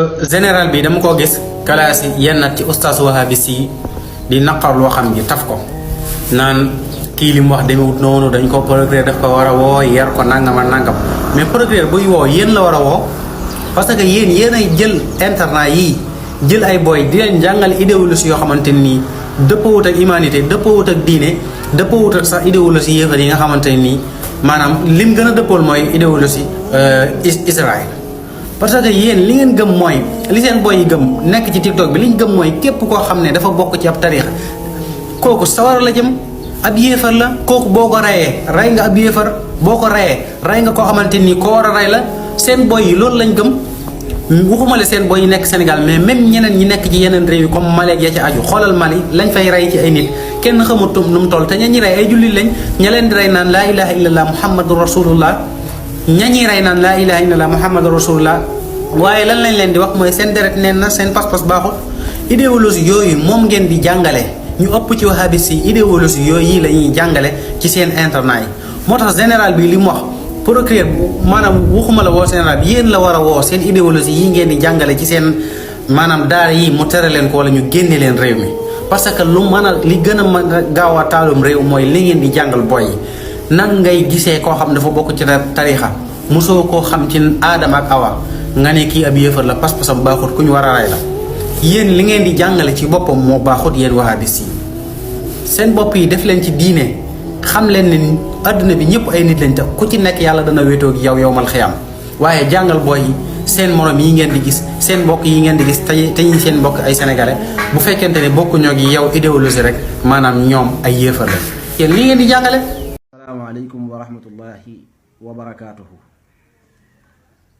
général bi dama ko gis classe yenn ci oustaz wahabis yi di naqar loo xam ji taf ko naan kii li mu wax demewut noonu dañ ko procureur daf ko war a woo yar ko nangam ak nangam mais procureur buy woo yéen la war a woo parce que yéen ay jël internat yii jël ay boy di leen jàngal idéologie yoo xamante nii dëppawut ak humanité dëppawut ak diine dëppawut ak sax idéologie yéefar yi nga xamante nii maanaam lim gën a dëppool mooy idéologie Israël. parce que yéen li ngeen gëm mooy li seen boy yi gëm nekk ci TikTok bi li ñu gëm mooy képp koo xam ne dafa bokk ci ab tariixa kooku sawar la jëm ab yéefar la kooku boo ko reyee rey nga ab yéefar boo ko reyee rey nga koo xamante nii koo war a rey la seen boy yi loolu lañ gëm. waxuma la seen boy yi nekk Sénégal mais même ñeneen ñi nekk ci yeneen réew yi comme Mali ya ci aju xoolal Mali lañ fay rey ci ay nit kenn xamut nu mu toll te ña ñi rey ay jullit lañ ña leen di rey naan laa ilaha illallah muhammadu rasulullah ña ñuy rey naan laa ilaha illallah muhammadu rasulullah waaye lan lañ leen di wax mooy seen deret neen na seen pas-pas baaxul. idéologie yooyu moom ngeen di jàngale ñu ëpp ci wahabis yi idéologie yooyu la ñuy jàngale ci seen internat yi moo tax général bi li mu wax procureur maanaam waxuma la woo général bi yéen la war a woo seen idéologie yi ngeen di jàngale ci seen maanaam daara yi mu tere leen ko wala ñu génne leen réew mi parce que lu mën a li gën a mën a gaaw a taalum réew mooy li ngeen di jàngal boy yi nan ngay gisee koo xam dafa bokk ci tariixa mosoo koo xam ci aadama ak awa nga ne kii ab yéefar la pas-pasam baaxut ku ñu war a rey la yéen li ngeen di jàngale ci boppam moo baaxut yéen wahabis yi seen bopp yi def leen ci diine xam leen ne àdduna bi ñëpp ay nit lañ te ku ci nekk yàlla dana wéetoo ak yow yowmal xiyaam waaye jàngal booy yi seen morom yi ngeen di gis seen mbokk yi ngeen di gis te ñi seen mbokk ay sénégalais bu fekkente ne bokkuñoo gi yow idéologie rek maanaam ñoom ay yéefar la yéen li ngeen di jàngale. asalaamaaleykum wa rahmatullahi wa barakaatuhu.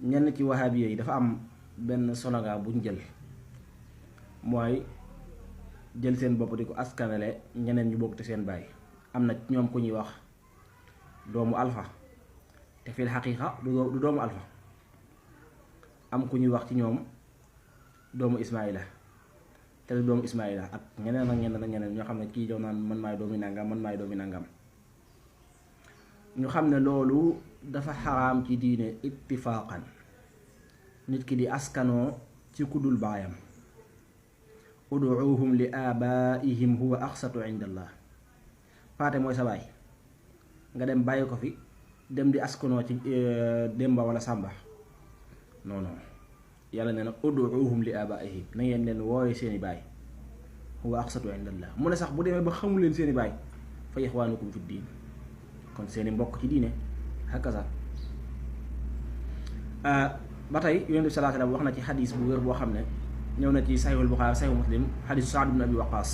ñenn ci wahabi yi dafa am benn slogan buñ jël mooy jël seen bopp di ko askanale ñeneen ñu bokk te seen baay. am na ñoom ku ñuy wax doomu alpha te fil xaqiiqa du doomu alpha am ku ñuy wax ci ñoom doomu ismaila te du doomu ismaila ak ñeneen ak ñeneen ñoo xam ne kii jox naan man maay doomi nangam ñu xam ne loolu dafa xaraam ci diine ittifaaqan nit ki di askanoo ci kudul baayam uduuhum li abaihim huwa aqsatu inda allah paate mooy sa baay nga dem bàyyi ko fi dem di askanoo ci Demba wala Sàmba non yàlla nee na uduuhum li abaihim na ngeen leen wooye seeni baay huwa aqsatu indallah mu ne sax bu demee ba xamul leen seeni baay fa ixwaanukum fi diin kon seeni mbokk ci diine hakaza ba tey Yonent bi sallallahu alayhi wa sallam wax na ci xadis bu wér boo xam ne ñëw na ci Sahihul Buxaari Sahih Muslim xadisu Saad ibn Abi Waqaas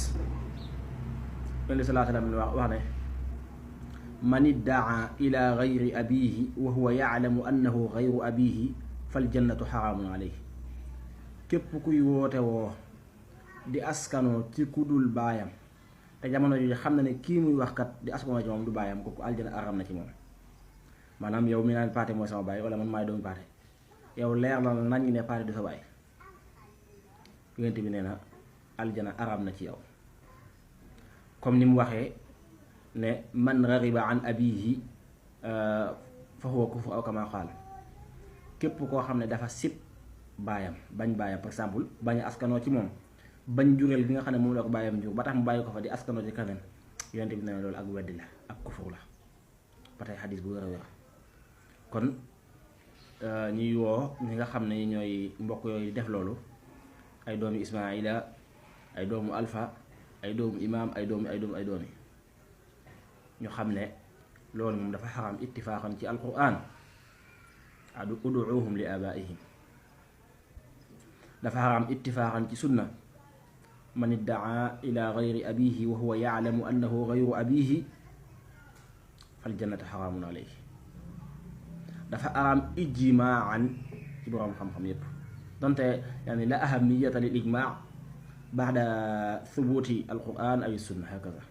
Yonent bi sallallahu alayhi wa sallam wax ne man iddaa ila gayri abihi wa huwa yaclamu annahu gayru abihi fal jannatu xaraamun alayhi képp kuy woote woo di askanoo ci ku dul baayam te jamono jooju xam na ne kii muy wax kat di askanoo ci moom du baayam kooku aljana aram na ci moom maanaam yow mi naan paate mooy sama baay wala man maay doomi paate yow leer na nañ ne paate du sa baay Yonent bi nee na aljana aram na ci yow comme ni mu waxee ne man raghiba an abihi fa huwa kufr aw kama qaal képp koo xam ne dafa sib baayam bañ baayam par exemple bañ askanoo ci moom bañ jureel bi nga xam ne moom la ko baayam jur ba tax mu bàyyi ko fa di askanoo ci keneen Yonent bi ne loolu ak weddi la ak kufur la ba tey xadis bu wér a wér kon ñuy woo ñi nga xam ne ñooy mbokk yooyu def loolu ay doomi Ismaila ay doomu Alpha ay doomu imaam ay doomi ñu xam ne loolu moom dafa xaram ittifaaxan ci alquran adu uduuhum li abaihim dafa xaram ittifaaxan ci sunna man iddaa ila gayri abihi wa huwa yaclamu annahu gayru abihi fal jannatu xaraamun alayhi dafa xaram ijmaan ci boroom xam-xam yépp donte yani la ahamiyata lil ijmaa baxda thubuti alquran aw sunna hakaza